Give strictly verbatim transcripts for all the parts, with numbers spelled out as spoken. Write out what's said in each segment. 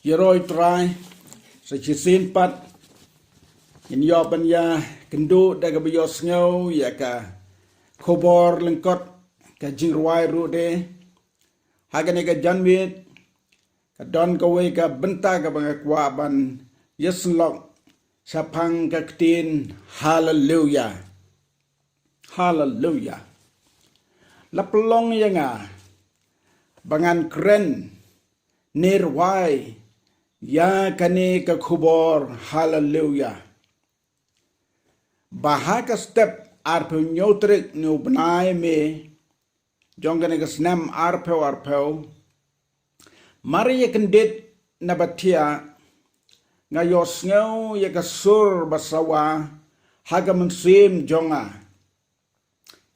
Ïaroh ïa u Trai, sa shisien pat ngin ïoh ban ïa kynduh da kaba ïohsngew ïa ka khubor lyngkot ka jingrwai ruh de. Ha kane ka janmiet ka don kawei ka bynta kaba nga kwah ban ïasyllok shaphang ka ktien Haleluya. Haleluya. La pynlong ïa nga ba ngan kren ne rwai ïa kane ka khubor Haleluya. Ba ha ka step arphew hynñiew tarik ne u bnai May jong kane ka snem arphew arphew, mar ïa kyndit na ba thiah nga ïohsngew ïa ka sur ba sawa ha ka mynsiem jong nga,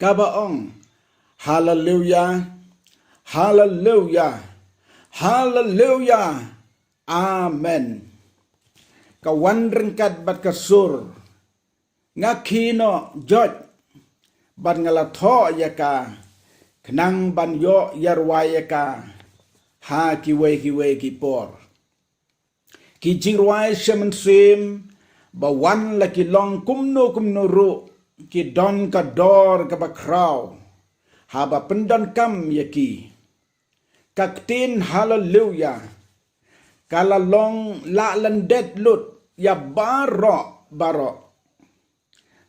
kaba ong, Haleluya, Haleluya, Haleluya, Amen. Ka wan ryngkat bad ka sur, nga khie noh joit bad nga la thoh ïa ka, khnang ban ïoh ïa rwai ïa ka ha kiwei kiwei ki por. Ki jingrwai sha mynsiem ba wan la ki long kumno kumno ruh, ki don ka dor kaba khraw haba pyndonkam ïa ki. Ka ktien Haleluya ka la long la lyndet lut ïa baroh baroh.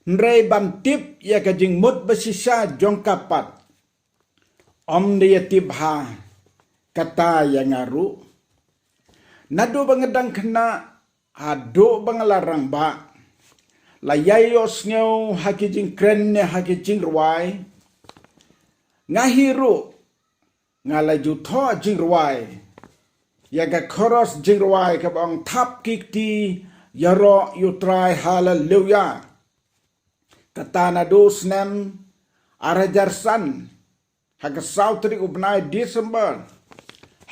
Hynrei ban tip ïa ka jingmut ba shisha jong ka pat, ym da ïa tip ha kata ïa nga ruh. Naduh ba nga dang khynnah haduh ba nga la rangbah, la ïai ïohsngew ha ki jingkren ne ha ki jingrwai. Nga hi ruh nga la ju thoh jingrwai ïa ka chorus jingrwai kaba ong, Thap ki kti, ïaroh ïa u Trai, Haleluya. Kata naduh snem ar hajar san, ha ka saw tarik u bnai December,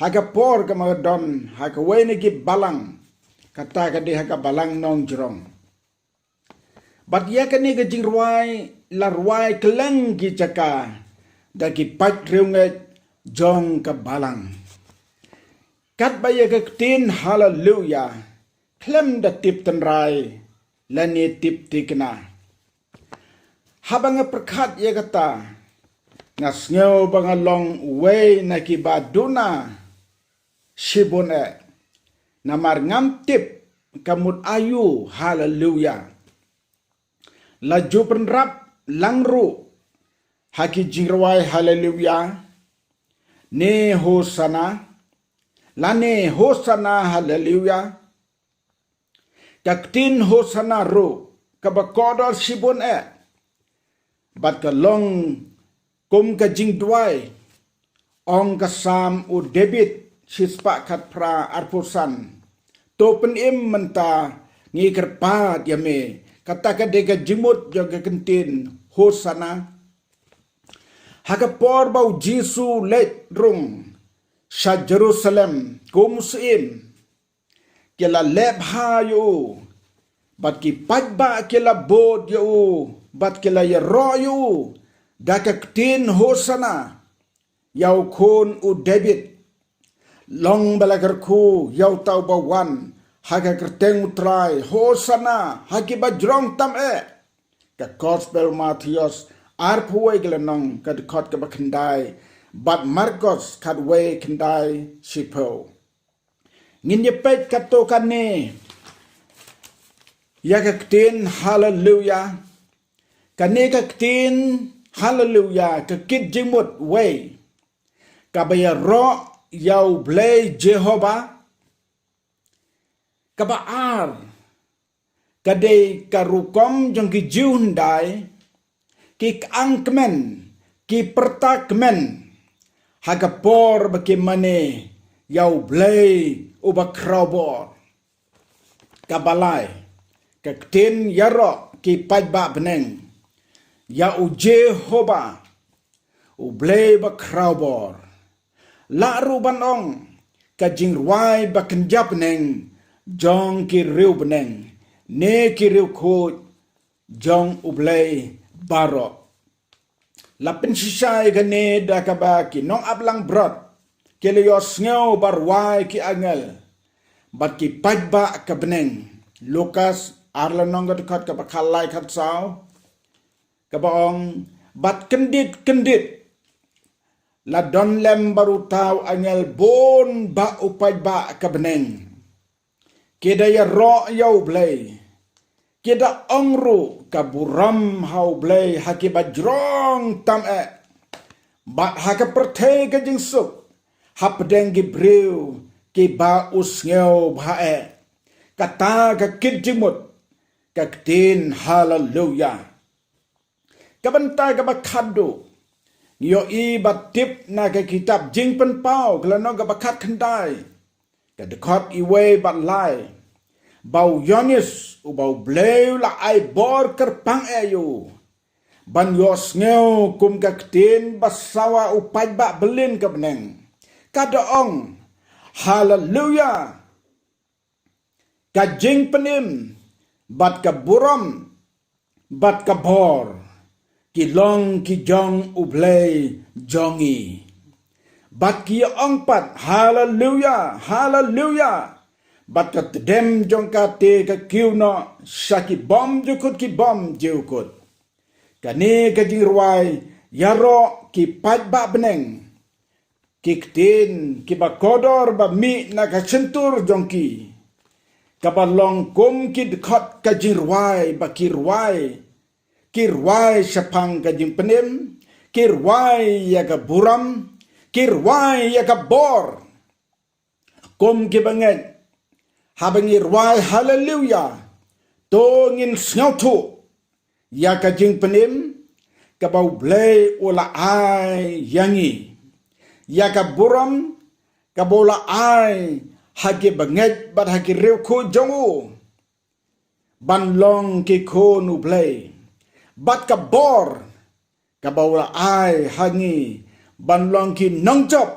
ha ka por kaba nga don ha kawei na ki balang, kata ka dei ha ka balang Nongjrong. Bad ïa kane ka jingrwai la rwai kylleng ki jaka da ki paid riewngeit jong ka balang. Katba ïa ka ktien Haleluya khlem da tip tynrai lane tip thikna. Haba nga pyrkhat ïa kata, nga sngew ba nga long uwei na kiba duna shibun eh, namar ngam tip ka mut aïu Haleluya. La ju pynrap lang ruh ha ki jingrwai Haleluya ne Hosana, lane Hosana Haleluya. Ka ktien Hosana ruh kaba kordor shibun eh, bad ka long kum ka jingduwai. Ong ka Salm u David shispah khatphra, arphew san, To pynim mynta, ngi kyrpad ïa me. Kata ka dei ka jingmut jong ka ktien Hosana. Ha ka por ba u Jisu leit rung sha Jerusalem kum u syiem, ki la leh bha ïa u, bad ki paidbah ki la bud ïa u, bad ki la ïaroh ïa u da ka ktien Hosana, ïa u khun u David. Long ba la kyrkhu ïa uta uba wan ha ka kyrteng u Trai, Hosana ha kiba jrong tam eh. Ka Gospel Mathaios arphew wei ka lynnong, ka dkhot kaba khyndai, bad Markos khatwei khyndai shiphew. Ngin ïa peit katto katne ïa ka ktien Haleluya. Kane ka ktien Haleluya ka kit jingmut wei, kaba ïaroh ïa U Blei Jehobah. Kaba ar ka dei ka rukom jong ki Jiw hyndai, ki kyang kmen, ki pyrta kmen ha ka por ba ki mane ïa U Blei uba khrawbor. Kaba lai, ka ktien ïaroh ki paidbah bneng ïa U Jehobah, U Blei ba khrawbor. Lah ruh ban ong, ka jingrwai ba kynja bneng jong ki riewbneng ne ki riewkhuid jong U Blei baroh. La pynshisha ïa kane da kaba ki nongap langbrot ki la ïohsngew ba rwai ki angel bad ki paidbah ka bneng. Lukas ar lynnong ka dkhot kaba khatlai khatsaw, kaba ong, bad kyndit kyndit la don lem bad uta u angel bun bha u paidbah ka bneng. Ki da ïaroh ïa U Blei. Ki da ong ruh ka burom ha U Blei ha kiba jrong tam eh, bad ha ka pyrthei ka jingsuk hapdeng ki briew kiba u sngew bha eh. Kata ka kit jingmut ka ktien haleluya. Ka bynta kaba khatduh ngi ïohi bad tip na ka kitab Jingpynpaw ka lynnong kaba khatkhyndai, ka dkhot iwei bad lai, ba u Ïoannis uba U Blei u la ai bor kyrpang eh ïa u ban ïohsngew kum ka ktien ba sawa u paidbah byllien ka bneng. Ka da ong, haleluya. Ka jingpynim bad ka burom bad ka bor ki long ki jong U Blei jong ngi. Bad ki ong pat, haleluya, haleluya. Bad ka tdem jong kata ka kiew noh sha ki bymjukut ki bymjukut. Kane ka jingrwai ïaroh ki paidbah bneng. Ki ktien kiba kordor ba mih na ka shyntur jong ki, kaba long kum ki dkhot ka jingrwai ba ki rwai. Ki rwai shaphang ka jingpynim, ki rwai ïa ka burom, ki rwai ïa ka bor. Kum kiba ngeit, haba ngi rwai haleluya, to ngin sngewthuh ïa ka jingpynim kaba U Blei u la ai ïa ngi, ïa ka burom kaba u la ai ha kiba ngeit bad ha ki riewkhuid jong u ban long ki khun U Blei, bad ka bor kaba u la ai ha ngi ban long ki nongjop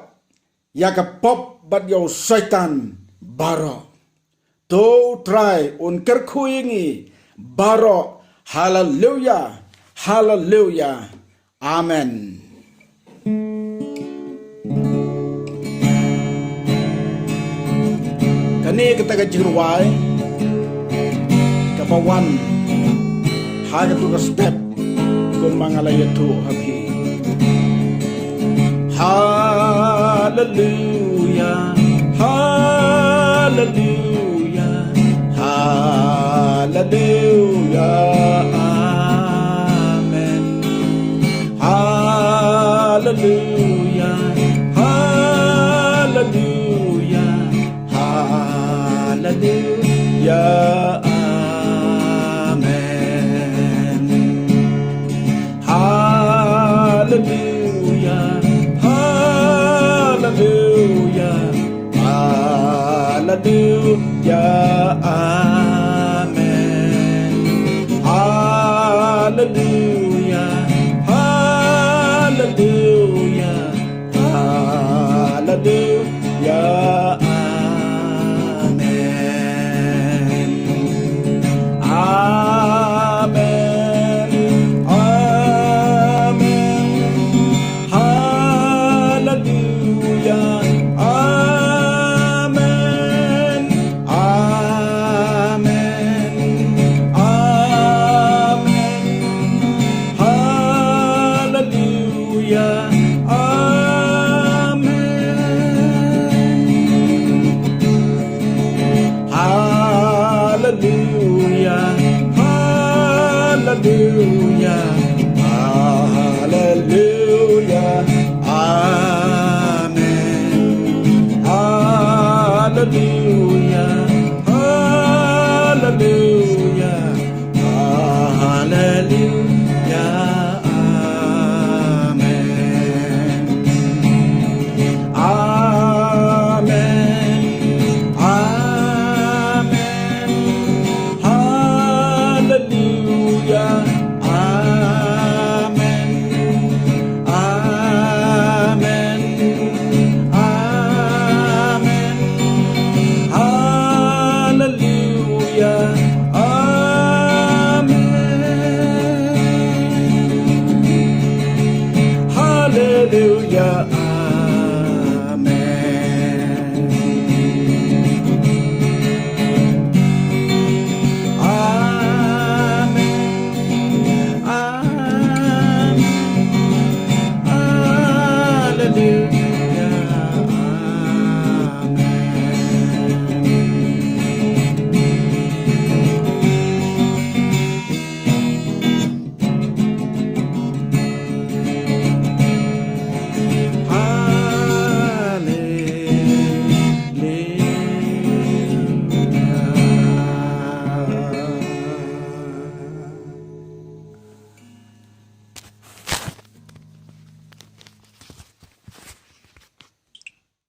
ïa ka pop bad ïa u Soitan baroh. To U Trai un kyrkhu ïa ngi baroh. Haleluya, haleluya. Amen. Kane kata ka jingrwai kaba wan ha katu ka step kumba nga la ïathuh ha phi. Haleluya, haleluya, haleluya, amen. Haleluya, haleluya, haleluya, amen. Haleluya, haleluya, haleluya, amen. Haleluya, haleluya, haleluya, amen.